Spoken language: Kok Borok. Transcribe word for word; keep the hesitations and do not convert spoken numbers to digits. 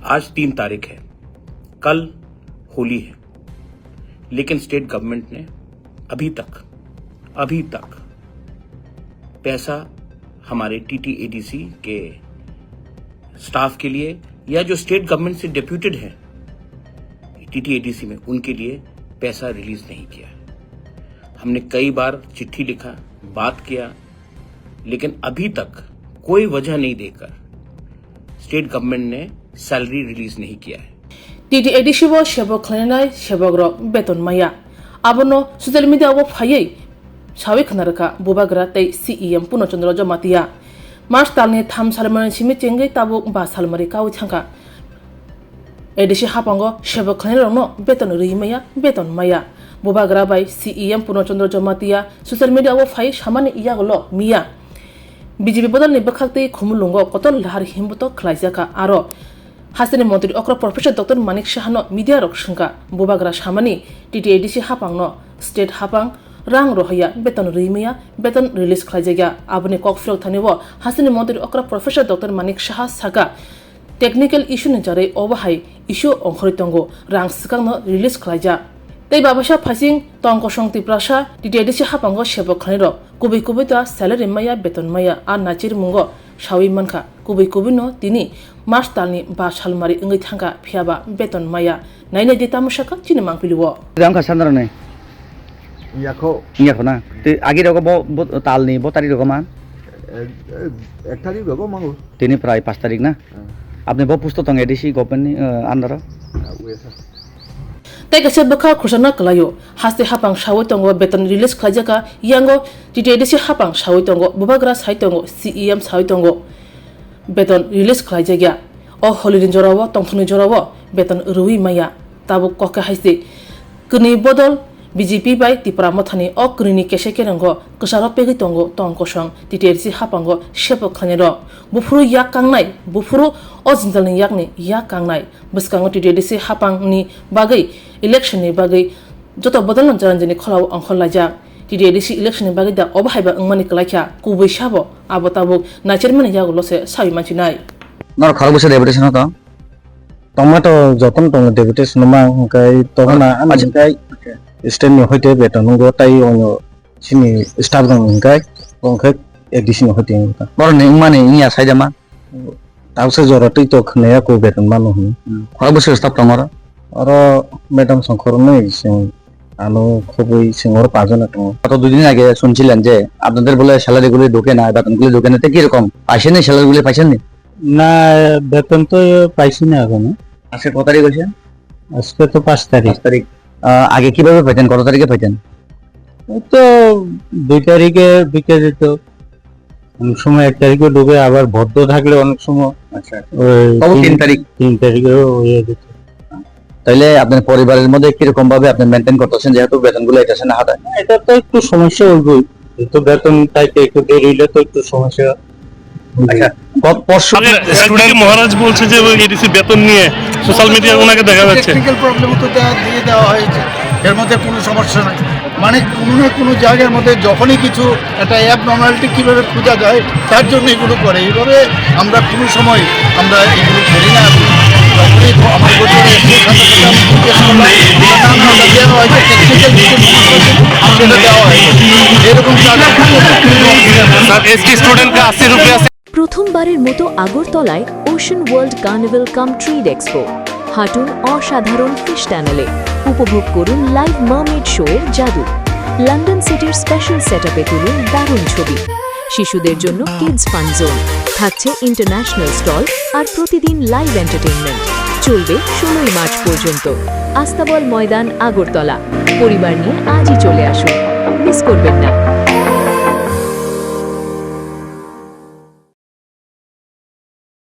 आज तीन तारीख है, कल होली है, लेकिन स्टेट गवर्नमेंट ने अभी तक, अभी तक पैसा हमारे टीटीएडीसी के स्टाफ के लिए या जो स्टेट गवर्नमेंट से डेप्यूटेड है टीटीएडीसी में, उनके लिए पैसा रिलीज नहीं किया है। हमने कई बार चिट्ठी लिखा, बात किया, लेकिन अभी तक कोई वजह नहीं देकर स्टेट गवर्नमेंट ने सैलरी रिलीज नहीं किया है। T T A D C o sebok khlainai sebok rok beton maya. Abono social media o phaiwi sawi khna rwkha Bubagra tei C E M Purno Chandra Jamatia. March talni tham salmani simi chengwi tabuk ba salmari kawi thangkha. A D C hapango sebok khlainairokno beton rwi maya, beton maya. Bubagra bai C E M Purno Chandra Jamatia social media o phai samani yagulo miya. B J P bodolni bwkhaktwi Khumulwngo kotor lahar himbuto khlaijakha aro hasteni montri okra Professor Doctor Manik Sahano media rok swngkha, Bubagra samani T T A D C hapangno state hapang rang rohaya beton rwi maya, beton release khlaijakya. Aboni kok philok thani o hasteni montri okra Professor Doctor Manik Saha saka, technical issue ni jarwi obo hai issue ongkhorwi tongo, rang swkangno release khlaijak. Tei babaisa phaising tong kosong Tiprasa T T A D C hapango sebok khlainai rok kubui kubui ta salary maya, beton maya, a nachir mungo sawi mankha. Kubui kubui no tini March talni ba salmari wngwi thangkha, phiyaba beton maya. Nainai di tamo sakha chini mangpili o. Wngkha sandra nai. Yakho. Yakho na. Te agi rogo bo, bo talni bo tari rogo ma. Ek, ek, ek tarik rogo mango. Tini prai pas tarik na. Hmm. Apni bo pusto tong A D C government ni, eh, under o. Ah, we sir. Tei kaisa bwkha khursa no kwlaio. Haste hapang sawi tongo, beton release khlaijakha. Yango T T A D C hapang sawi tongo, Bubagra sai tongo, C E M sawi tongo. Beton release khlaijakya. O holini jorao, tongthokni jorao beton rwi maya. Tabuk kok khe hai se. Kwnwi bodol B J P bai Tipra Mothani o kwnwini kese kerenggo kwcharo pegwi tongo tong kosong T T A D C hapango sebok khlainairok. Buphuru yak kangnai, buphuru o jwnjalni yakni yak kangnai. Bwskango T T A D C hapangni bagwi, election ni bagwi joto bodolno jaranjani kholao ongkhor laijak. T T A D C election ni bagwi da obo haiba wngmani kwlaikha, kubui sabo abo tabuk naicharmani yagulo se sawi manchinai. Norok khorok bwswk deputation o tong? Tongma to jotono tongo deputation no mang, hwnkhe tongma Oh, ani acha. Hwnkhe state ni hoite beton nungo tai ono chini staff rok hwnkhe, hwnkhe A D C ni hoite wngkha. Borok ni wngmani wngya saida ma? Tabuksa jora twi tok khwnaya kok beton mano hwn. Hmm. Khorok bwswk staff tongo oro? Oro madam song khoroknwi chwng ano khobwi chwng oro pajana tongo. গত দুই দিন আগে শুনছিলেন যে আপনাদের বলে স্যালারি গুলি ঢোকে না, বেতন গুলি ঢোকে না, তো কিরকম? পাইছেন নি স্যালারি গুলি, পাইছেন নি? না, বেতন তো পাইছি না এখনো। আজকে কত তারিখ হয়েছে? আজকে তো পাঁচ তারিখ। পাঁচ তারিখ। আহ, আগে কিভাবে পাইতেন? কত তারিখে পাইতেন? ওই তো দুই তারিখে ঢুকে যেত। অনেক সময় এক তারিখেও ঢুকে, আবার বন্ধ থাকলে অনেক সময় আচ্ছা, আচ্ছা। ওই তবু তিন তিন, তারিখ? তিন তারিখেও হয়ে যেত। তাইলে আপনার পরিবারের মধ্যে কিরকম ভাবে আপনি মেইনটেইন করতেছেন, যেহেতু বেতনগুলো আইতাছে না হাতে? এটা তো একটু সমস্যা হইবই, যেহেতু বেতন পাইতে একটু দেরি হইলে তো একটু সমস্যা হইবই। আচ্ছা, প-, পরশু আরে, একদিকে মহারাজ বলছে যে ওই এডিসি বেতন নিয়ে সোশ্যাল মিডিয়ায় ওনাকে দেখা যাচ্ছে। টেকনিক্যাল প্রবলেম তো দেওয়া, দিয়ে দেওয়া হয়েছে, এর মধ্যে কোনো সমস্যা নাই। মানে কোনো না কোনো জায়গার মধ্যে যখনই কিছু একটা অ্যাবনর্মালিটি কীভাবে খোঁজা যায়, তার জন্য এগুলো করে। এইভাবে আমরা কোনো সময় আমরা এগুলো করি না। যখনই ক-, আমার গোচরে এসে সাথে সাথে আমি জিজ্ঞেস করলাম, "না, না, ওটা দেওয়া হয়তো টেকনিক্যাল কিছু সমস্যা আছে, সেটা দেওয়া হয়তো।" এরকম কাজ স্যার, এসটি স্টুডেন্টকে আশি রুপিয়া প্রথমবারের মতো আগরতলায় ওশান ওয়ার্ল্ড কার্নিভাল কাম ট্রিড এক্সপো। হাঁটুন অসাধারণ ফিশ টানেলে, উপভোগ করুন লাইভ মার্মেড শো এর জাদু। লন্ডন সিটির স্পেশাল সেটআপে তুলুন দারুণ ছবি। শিশুদের জন্য কিডস ফান জোন, থাকছে ইন্টারন্যাশনাল স্টল আর প্রতিদিন লাইভ এন্টারটেইনমেন্ট। চলবে ষোলোই মার্চ পর্যন্ত। আস্তাবল ময়দান, আগরতলা। পরিবার নিয়ে আজই চলে আসুন, মিস করবেন না।